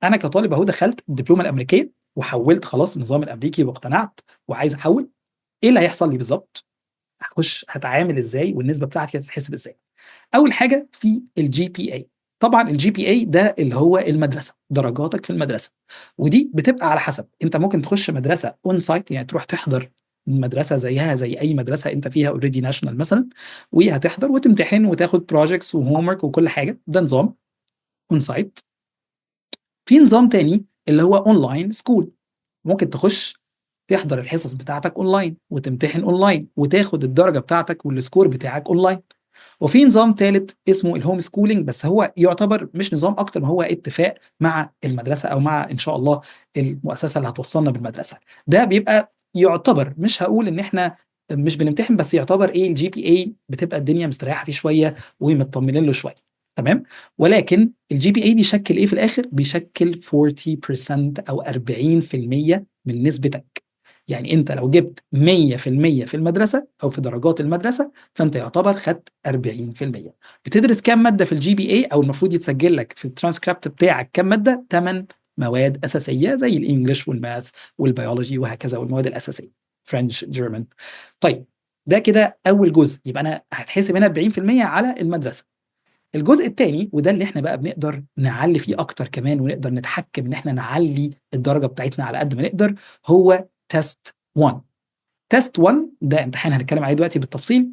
انا كطالب اهو دخلت الدبلومه الامريكية وحولت خلاص النظام الامريكي واقتنعت وعايز احول، ايه اللي هيحصل لي بالظبط؟ هخش هتعامل ازاي والنسبه بتاعتي هتتحسب ازاي؟ اول حاجة في ال GPA. طبعا ال GPA ده اللي هو المدرسه، درجاتك في المدرسه، ودي بتبقى على حسب، انت ممكن تخش مدرسه on site، يعني تروح تحضر مدرسه زيها زي اي مدرسه انت فيها already national مثلا، وهتحضر وتمتحن وتاخد projects و homework وكل حاجه، ده نظام on site. في نظام تاني اللي هو online school، ممكن تخش تحضر الحصص بتاعتك اونلاين وتمتحن اونلاين وتاخد الدرجة بتاعتك وال score بتاعك اونلاين. وفي نظام ثالث اسمه ال home schooling، بس هو يعتبر مش نظام اكتر ما هو اتفاق مع المدرسة او مع ان شاء الله المؤسسة اللي هتوصلنا بالمدرسة. ده بيبقى يعتبر، مش هقول ان احنا مش بنمتحن، بس يعتبر ايه ال GPA بتبقى الدنيا مستريحه فيه شوية ومطمنين له شويه، تمام؟ ولكن ال GPA بيشكل ايه في الاخر؟ بيشكل 40% او 40% من نسبتك. يعني انت لو جبت 100% في المدرسة او في درجات المدرسة فانت يعتبر خدت 40%. بتدرس كام مادة في ال GPA او المفروض يتسجل لك في الترانسكريبت بتاعك كام ماده؟ 8 مواد اساسية زي ال English وال math وال biology وهكذا، والمواد الاساسية French، German. طيب ده كده اول جزء، يبقى انا هتحسب هنا 40% على المدرسه. الجزء الثاني وده اللي احنا بقى بنقدر نعلي فيه اكتر كمان ونقدر نتحكم ان احنا نعلي الدرجة بتاعتنا على قد ما نقدر، هو test 1. test 1 ده امتحان هنتكلم عليه دلوقتي بالتفصيل،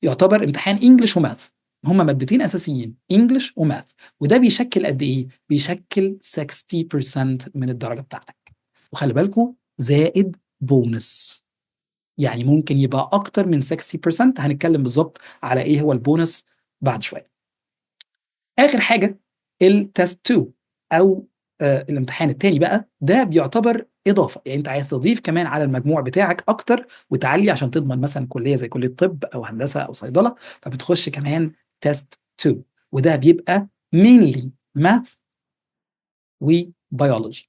يعتبر امتحان English و math، هما مادتين اساسيين English و math، وده بيشكل قد ايه؟ بيشكل 60% من الدرجة بتاعتك. وخلي بالكم زائد بونس، يعني ممكن يبقى اكتر من 60%. هنتكلم بالظبط على ايه هو البونس بعد شوية. اخر حاجة ال test 2 او الامتحان الثاني بقى، ده بيعتبر اضافه، يعني انت عايز تضيف كمان على المجموع بتاعك اكتر وتعلي عشان تضمن مثلا كليه زي كليه طب او هندسة او صيدله، فبتخش كمان test 2، وده بيبقى mainly math و biology.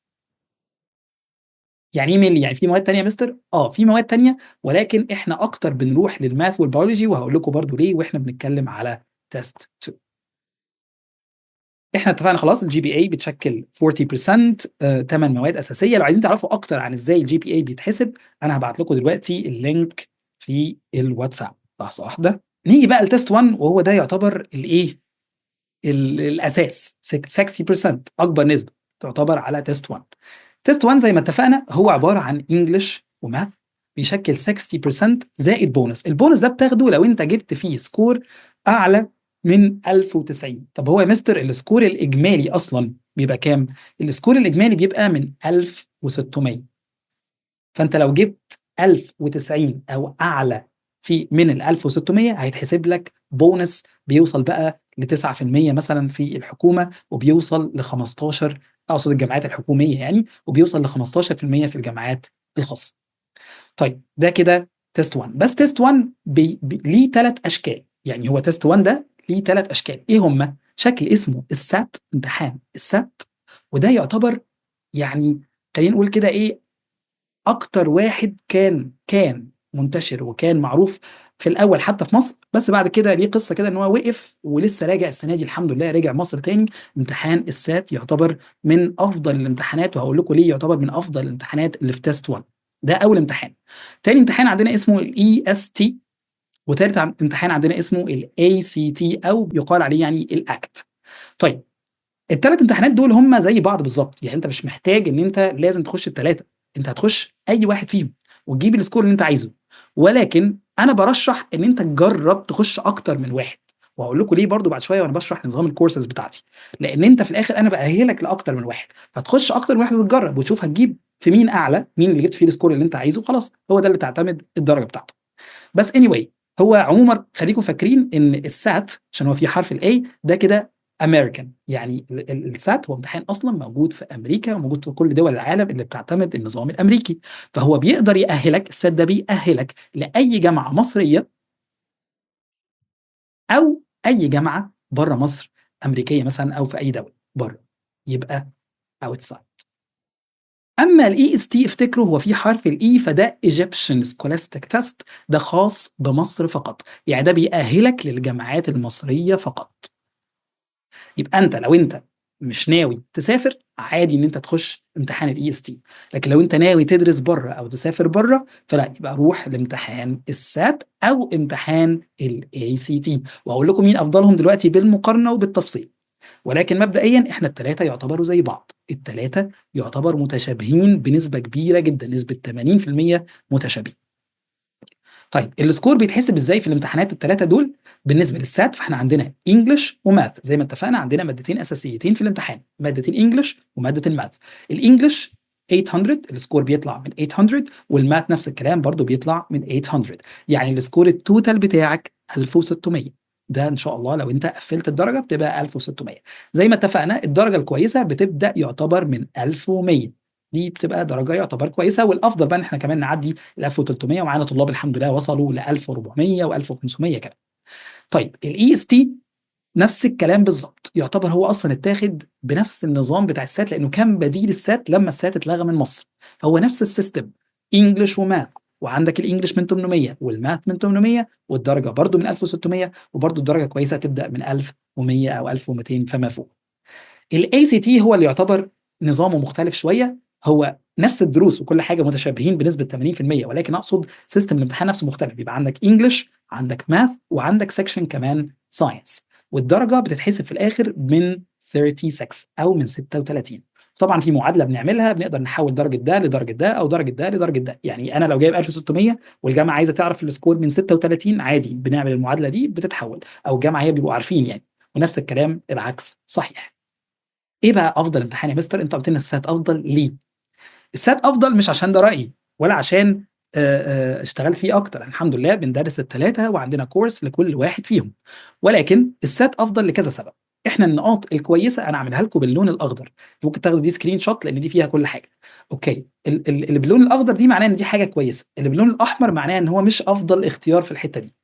يعني ايه mainly؟ يعني في مواد تانية يا مستر؟ في مواد تانية، ولكن احنا اكتر بنروح لل math وال biology، وهقول لكم برضو ليه واحنا بنتكلم على test 2. احنا اتفقنا خلاص ال GPA بتشكل 40%، 8 مواد اساسية. لو عايزين تعرفوا اكتر عن ازاي ال GPA بيتحسب انا هبعت لكم دلوقتي ال link في الواتساب. لحظة واحدة. نيجي بقى ل test 1، وهو ده يعتبر الايه؟ الاساس، 60% اكبر نسبه تعتبر على test 1. test 1 زي ما اتفقنا هو عبارة عن English و math، بيشكل 60% زائد bonus. ال bonus ده بتاخده لو انت جبت فيه score اعلى من 1090. طب هو يا مستر ال score الاجمالي اصلا بيبقى كام؟ ال score الاجمالي بيبقى من 1600، فانت لو جبت 1090 او اعلى في من ال 1600 هيتحسب لك بونس بيوصل بقى ل 9% مثلا في الحكومة، وبيوصل ل 15، اقصد الجامعات الحكومية يعني، وبيوصل ل 15% في الجامعات الخاصة. طيب ده كده test 1. بس test 1 ليه 3 اشكال، يعني هو test 1 ده ليه 3 اشكال. ايه هما؟ شكل اسمه ال SAT، امتحان ال SAT، وده يعتبر يعني خلينا نقول كده ايه، اكتر واحد كان منتشر وكان معروف في الاول حتى في مصر، بس بعد كده ليه قصة كده ان هو وقف ولسه راجع السنة دي الحمد لله، رجع مصر تاني. امتحان ال SAT يعتبر من افضل الامتحانات، وهقول لكم ليه يعتبر من افضل الامتحانات اللي في test 1. ده اول امتحان. تاني امتحان عندنا اسمه ال EST، وثالث امتحان عندنا اسمه ال ACT او يقال عليه يعني ال ACT. طيب الثلاث امتحانات دول هم زي بعض بالظبط، يعني انت مش محتاج ان انت لازم تخش الثلاثة، انت هتخش اي واحد فيهم وتجيب ال score اللي انت عايزه، ولكن انا برشح ان انت تجرب تخش اكتر من واحد، وهقول لكم ليه برضو بعد شوية وانا بشرح نظام الكورسز بتاعتي، لان انت في الاخر انا باهلك لاكتر من واحد، فتخش اكتر من واحد وتجرب وتشوف هتجيب في مين اعلى، مين اللي جبت فيه ال score اللي انت عايزه، خلاص هو ده اللي تعتمد الدرجة بتاعته. بس anyway هو عموما خليكم فاكرين ان ال SAT عشان هو في حرف ال A ده كده امريكان، يعني ال SAT هو امتحان اصلا موجود في امريكا وموجود في كل دول العالم اللي بتعتمد النظام الامريكي، فهو بيقدر يأهلك، ال SAT ده بيأهلك لاي جامعه مصرية او اي جامعه بره مصر، امريكية مثلا او في اي دولة بره، يبقى outside. اما ال EST افتكروا هو في حرف ال E، فده Egyptian Scholastic Test، ده خاص بمصر فقط، يعني ده بيأهلك للجامعات المصرية فقط. يبقى انت لو انت مش ناوي تسافر، عادي ان انت تخش امتحان ال EST. لكن لو انت ناوي تدرس بره او تسافر بره، فلا، يبقى روح لامتحان ال SAT او امتحان ال ACT، واقول لكم مين افضلهم دلوقتي بالمقارنة وبالتفصيل. ولكن مبدئيا احنا الثلاثة يعتبروا زي بعض، الثلاثة يعتبر متشابهين بنسبة كبيرة جدا، نسبه 80% متشابهين. طيب ال score بيتحسب ازاي في الامتحانات الثلاثة دول؟ بالنسبة لل SAT فاحنا عندنا English و math، زي ما اتفقنا عندنا مادتين اساسيتين في الامتحان، مادة ال English ومادة ال math. ال English 800، ال score بيطلع من 800، وال math نفس الكلام برضو بيطلع من 800، يعني ال score ال total بتاعك 1600. ده ان شاء الله لو انت قفلت الدرجة بتبقى 1600. زي ما اتفقنا الدرجة الكويسة بتبدا يعتبر من 1100، دي بتبقى درجه يعتبر كويسه، والافضل بقى ان احنا كمان نعدي ال 1300، ومعانا طلاب الحمد لله وصلوا ل 1400 و1500 كمان. طيب ال EST نفس الكلام بالظبط، يعتبر هو اصلا اتاخد بنفس النظام بتاع ال SAT، لانه كان بديل ال SAT لما ال SAT اتلغى من مصر، فهو نفس ال system، English و math، وعندك ال English من 800 وال math من 800، والدرجة برده من 1600، وبرده الدرجة كويسة تبدا من 1100 او 1200 فما فوق. ال ACT هو اللي يعتبر نظامه مختلف شوية، هو نفس الدروس وكل حاجة متشابهين بنسبة 80%، ولكن اقصد system الامتحان نفسه مختلف، بيبقى عندك English، عندك math، وعندك section كمان science، والدرجة بتتحسب في الاخر من 36 او من 36. طبعا في معادلة بنعملها بنقدر نحول درجه ده لدرجة ده او درجه ده لدرجة ده، يعني انا لو جايب 1600 والجامعة عايزه تعرف ال score من 36 عادي بنعمل المعادلة دي بتتحول، او الجامعة هي بيبقوا عارفين يعني. ونفس الكلام العكس صحيح. ايه بقى افضل امتحان يا مستر؟ انت قلت لنا ال SAT افضل، ليه؟ ال SAT افضل مش عشان ده رايي ولا عشان اشتغلت فيه اكتر، الحمد لله بندرس الثلاثة وعندنا course لكل واحد فيهم، ولكن ال SAT افضل لكذا سبب. احنا النقاط الكويسة انا عاملها لكم باللون الاخضر، ممكن تاخدوا دي screenshot لان دي فيها كل حاجة. okay، اللي باللون الاخضر دي معناه ان دي حاجة كويسة، اللي باللون الاحمر معناه ان هو مش افضل اختيار في الحتة دي.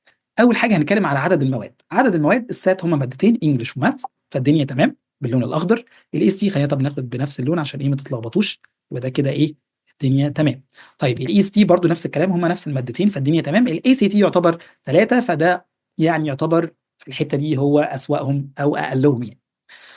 اول حاجة هنتكلم على عدد المواد. عدد المواد ال SAT هم مادتين English و math، فالدنيا تمام باللون الاخضر. ال EST خلينا طب ناخد بنفس اللون عشان ايه ما تتلخبطوش، يبقى ده كده ايه الدنيا تمام. طيب ال EST برضو نفس الكلام، هم نفس المادتين فالدنيا تمام. ال ACT يعتبر 3، فده يعني يعتبر في الحتة دي هو اسوأهم او اقلهم يعني.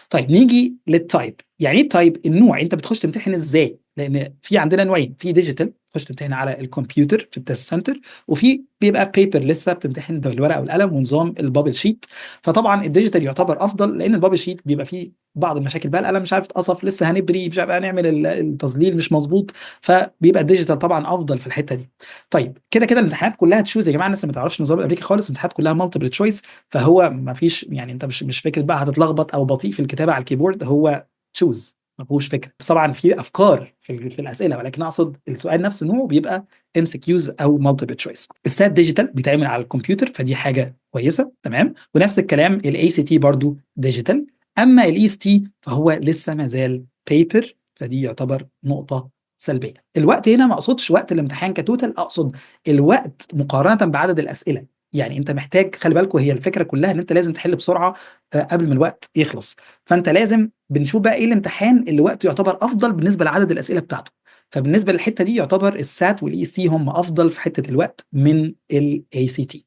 طيب نيجي لل type. يعني ايه ال type؟ النوع، انت بتخش تمتحن ازاي؟ لان في عندنا نوعين، في digital تخش تمتحن على الكمبيوتر في ال test center، وفي بيبقى paper لسه بتمتحن بالورقة والقلم ونظام ال bubble sheet. فطبعا ال digital يعتبر افضل لان ال bubble sheet بيبقى فيه بعض المشاكل بقى، القلم مش عارف اتقصف، لسه هنبري، مش عارف هنعمل التظليل مش مظبوط، فبيبقى ال digital طبعا افضل في الحتة دي. طيب كده كده الامتحانات كلها choose يا جماعة، الناس ما تعرفش النظام الامريكي خالص، الامتحانات كلها multiple choice، فهو ما فيش يعني انت مش فكرة بقى هتتلخبط او بطيء في الكتابة على ال keyboard، هو choose ما فيهوش فكرة. بس طبعا في افكار في الاسئلة، ولكن اقصد السؤال نفسه نوعه بيبقى MCQs او multiple choice. ال SAT digital بيتعمل على الكمبيوتر، فدي حاجة كويسة تمام. ونفس الكلام ال ACT برضو digital. اما ال EST فهو لسه ما زال paper، فدي يعتبر نقطة سلبية. الوقت هنا ما اقصدش وقت الامتحان ك total، اقصد الوقت مقارنة بعدد الاسئلة. يعني انت محتاج، خلي بالكم هي الفكرة كلها ان انت لازم تحل بسرعة قبل ما الوقت يخلص، فانت لازم بنشوف بقى ايه الامتحان اللي وقته يعتبر افضل بالنسبة لعدد الاسئلة بتاعته. فبالنسبه للحتة دي يعتبر ال SAT وال EST هم افضل في حتة الوقت من ال ACT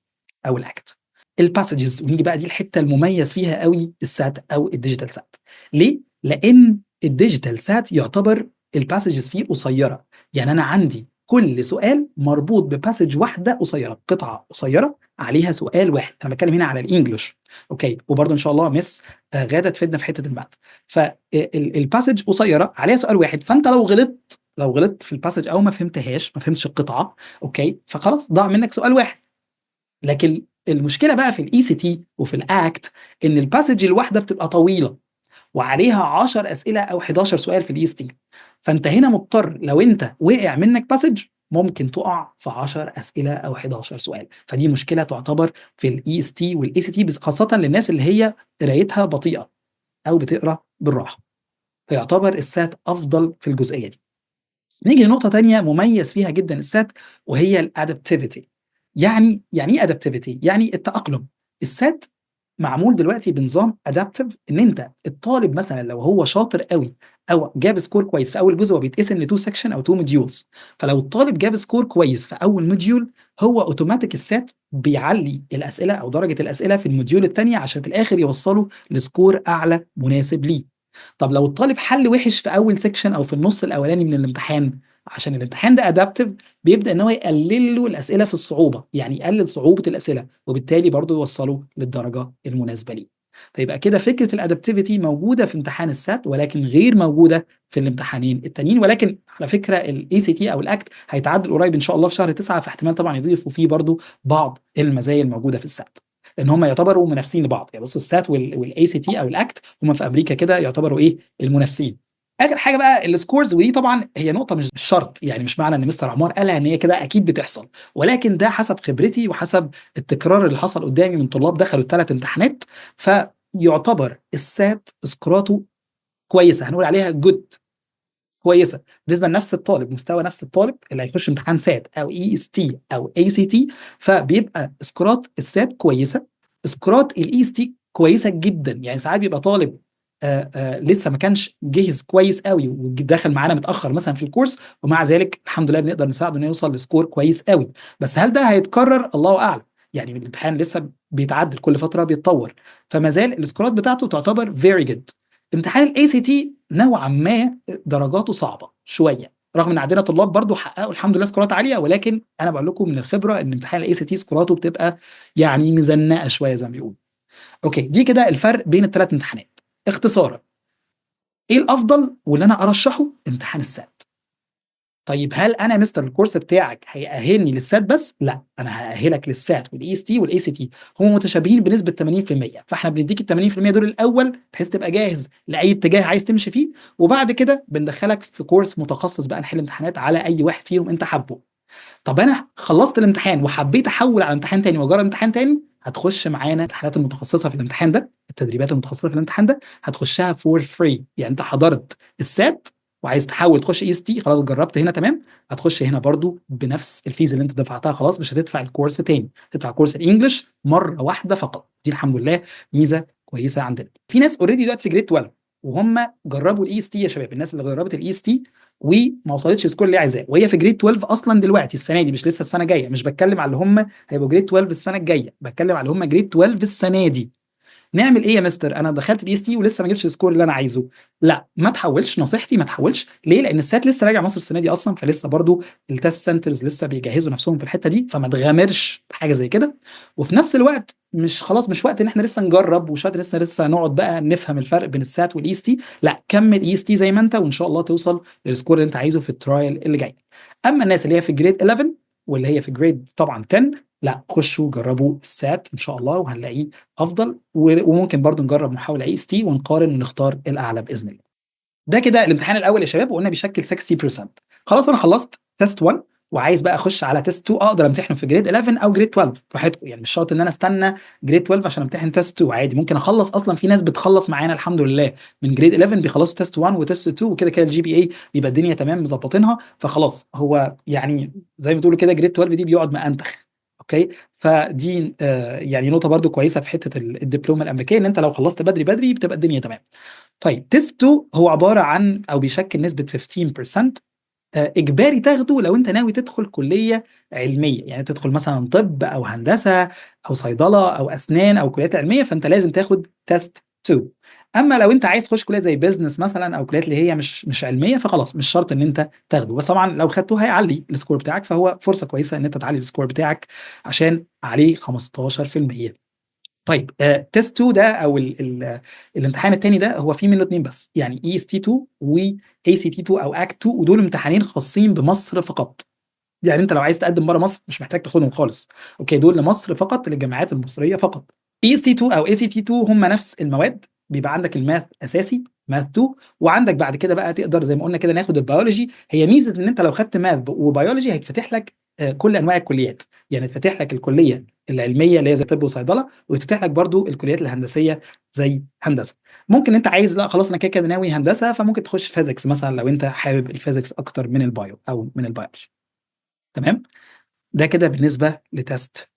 او ال ACT. ال passages، ونيجي بقى دي الحتة المميز فيها قوي ال SAT او ال digital SAT. ليه؟ لان ال digital SAT يعتبر ال passages فيه قصيرة، يعني انا عندي كل سؤال مربوط ب passage واحدة قصيرة، قطعه قصيرة عليها سؤال واحد. انا بتكلم هنا على ال English، okay، وبرده ان شاء الله Miss غاده تفيدنا في حتة ال math. فال passage قصيرة عليها سؤال واحد، فانت لو غلطت في ال passage او ما فهمتهاش، ما فهمتش القطعة، okay، فخلاص ضاع منك سؤال واحد. لكن المشكلة بقى في ال EST وفي ال ACT ان ال passage الواحدة بتبقى طويلة وعليها 10 اسئلة او 11 سؤال في ال EST، فانت هنا مضطر لو انت وقع منك passage ممكن تقع في 10 اسئلة او 11 سؤال، فدي مشكلة تعتبر في ال EST وال ACT، خاصة للناس اللي هي قرايتها بطيئه او بتقرا بالراحة. فيعتبر ال SAT افضل في الجزئية دي. نيجي لنقطة ثانية مميز فيها جدا ال SAT، وهي ال adaptivity. يعني ايه adaptivity؟ يعني التاقلم. ال SAT معمول دلوقتي بنظام adaptive، ان انت الطالب مثلا لو هو شاطر قوي او جاب score كويس في اول جزء، هو بيتقسم ل two section او two modules، فلو الطالب جاب score كويس في اول module، هو اوتوماتيك ال SAT بيعلي الاسئلة او درجه الاسئلة في ال module الثانية عشان في الاخر يوصله ل score اعلى مناسب ليه. طب لو الطالب حل وحش في اول section او في النص الاولاني من الامتحان، عشان الامتحان ده adaptive بيبدا ان هو يقلل له الاسئلة في الصعوبه، يعني يقلل صعوبة الاسئلة، وبالتالي برضه يوصله للدرجة المناسبة ليه. فيبقى كده فكرة ال adaptivity موجودة في امتحان ال SAT، ولكن غير موجودة في الامتحانين التانيين. ولكن على فكرة ال ACT او ال ACT هيتعدل قريب ان شاء الله في شهر 9، فاحتمال طبعا يضيفوا فيه برضه بعض المزايا الموجودة في ال SAT، لان هم يعتبروا منافسين لبعض. يعني بصوا ال SAT وال ACT او ال ACT هم في امريكا كده يعتبروا ايه؟ المنافسين. اخر حاجة بقى ال scores، ودي طبعا هي نقطة مش شرط، يعني مش معنى ان مستر عمار قالها ان هي كده اكيد بتحصل، ولكن ده حسب خبرتي وحسب التكرار اللي حصل قدامي من طلاب دخلوا الثلاث امتحانات. فيعتبر ال SAT score اته كويسه، هنقول عليها good، كويسة بالنسبة لنفس الطالب، مستوى نفس الطالب اللي هيخش امتحان SAT او EST او ACT، فبيبقى score ات ال SAT كويسه، score ات ال EST كويسة جدا. يعني ساعات بيبقى طالب لسه ما كانش جهز كويس قوي ودخل معانا متاخر مثلا في الكورس، ومع ذلك الحمد لله بنقدر نساعده انه يوصل ل score كويس قوي. بس هل ده هيتكرر؟ الله اعلم. يعني الامتحان لسه بيتعدل كل فتره، بيتطور، فما زال ال score ات بتاعته تعتبر very good. امتحان ال ACT نوعا ما درجاته صعبة شويه، رغم ان عندنا طلاب برضو حققوا الحمد لله score ات عاليه، ولكن انا بقول لكم من الخبرة ان امتحان ال ACT score اته بتبقى يعني مزنقه شوية زي ما بيقولوا. okay، دي كده الفرق بين الثلاث امتحانات اختصارا. ايه الافضل واللي انا ارشحه؟ امتحان ال SAT. طيب هل انا مستر الكورس بتاعك هيأهلني لل SAT بس؟ لا، انا هأهلك لل SAT وال EST وال ACT، هم متشابهين بنسبة 80%، فاحنا بنديك ال 80% دول الاول بحيث تبقى جاهز لاي اتجاه عايز تمشي فيه، وبعد كده بندخلك في كورس متخصص بقى نحل امتحانات على اي واحد فيهم انت حابه. طب انا خلصت الامتحان وحبيت احول على امتحان تاني واجرب امتحان تاني، هتخش معانا الامتحانات المتخصصة في الامتحان ده، التدريبات المتخصصة في الامتحان ده هتخشها for free. يعني انت حضرت ال SAT وعايز تحول تخش EST، خلاص جربت هنا تمام، هتخش هنا برضو بنفس ال fees اللي انت دفعتها، خلاص مش هتدفع الكورس تاني، تدفع كورس ال English مرة واحدة فقط. دي الحمد لله ميزة كويسة عندنا. في ناس already دلوقتي في grade 12 وهم جربوا ال EST يا شباب، الناس اللي جربت ال EST وما وصلتش score اللي عايزاه وهي في grade 12 اصلا دلوقتي السنة دي، مش لسه السنة الجايه، مش بتكلم على اللي هم هيبقوا grade 12 السنة الجايه، بتكلم على اللي هم grade 12 السنة دي. نعمل ايه يا مستر؟ انا دخلت ال EST ولسه ما جبتش ال score اللي انا عايزه. لا، ما تحولش، نصيحتي ما تحولش. ليه؟ لان ال SAT لسه راجع مصر السنة دي اصلا، فلسه برضو ال test centers لسه بيجهزوا نفسهم في الحتة دي، فما تغامرش بحاجة زي كده. وفي نفس الوقت مش خلاص، مش وقت ان احنا لسه نجرب، ومش وقت لسه نقعد بقى نفهم الفرق بين ال SAT وال EST. لا، كمل EST زي ما انت، وان شاء الله توصل لل score اللي انت عايزه في ال trial اللي جاي. اما الناس اللي هي في grade 11 واللي هي في grade طبعا 10، لا، خشوا جربوا ال SAT ان شاء الله وهنلاقيه افضل، وممكن برضو نجرب محاولة EST ونقارن ونختار الاعلى باذن الله. ده كده الامتحان الاول يا شباب، وقلنا بيشكل 60%. خلاص انا خلصت test 1 وعايز بقى اخش على test 2، اقدر امتحنه في grade 11 او grade 12 براحتكم، يعني مش شرط ان انا استنى grade 12 عشان امتحن test 2، عادي ممكن اخلص اصلا. في ناس بتخلص معانا الحمد لله من grade 11 بيخلصوا test 1 و test 2، وكده كده ال GPA بيبقى الدنيا تمام مظبطينها، فخلاص هو يعني زي ما تقولوا كده grade 12 دي بيقعد مأنتخ. okay، فدي يعني نقطة برضو كويسة في حتة الدبلومه الامريكيه، ان انت لو خلصت بدري بدري بتبقى الدنيا تمام. طيب test 2 هو عبارة عن او بيشكل نسبه 15%، اجباري تاخده لو انت ناوي تدخل كليه علميه، يعني تدخل مثلا طب او هندسة او صيدلة او اسنان او كليات علميه، فانت لازم تاخد test 2. اما لو انت عايز تخش كليه زي business مثلا او كليات اللي هي مش علميه، فخلاص مش شرط ان انت تاخده، بس طبعا لو خدته هيعلي ال score بتاعك، فهو فرصة كويسة ان انت تعلي ال score بتاعك عشان عليه 15%. طيب test 2 ده او ال ال الامتحان الثاني ده هو فيه منه اثنين بس، يعني EST 2 و ACT 2 او ACT 2، ودول امتحانين خاصين بمصر فقط. يعني انت لو عايز تقدم بره مصر مش محتاج تاخدهم خالص. okay، دول لمصر فقط، للجامعات المصرية فقط. EST 2 او ACT 2 هم نفس المواد، بيبقى عندك ال math اساسي math 2، وعندك بعد كده بقى تقدر زي ما قلنا كده ناخد البيولوجي. هي ميزة ان انت لو خدت math و biology هيتفتح لك كل انواع الكليات، يعني يتفتح لك الكلية العلمية اللي هي زي طب وصيدله، ويتفتح لك برضو الكليات الهندسية زي هندسة. ممكن انت عايز لا خلاص انا كده كده ناوي هندسه، فممكن تخش physics مثلا لو انت حابب ال physics اكتر من ال bio او من البيولوجي. تمام، ده كده بالنسبة ل test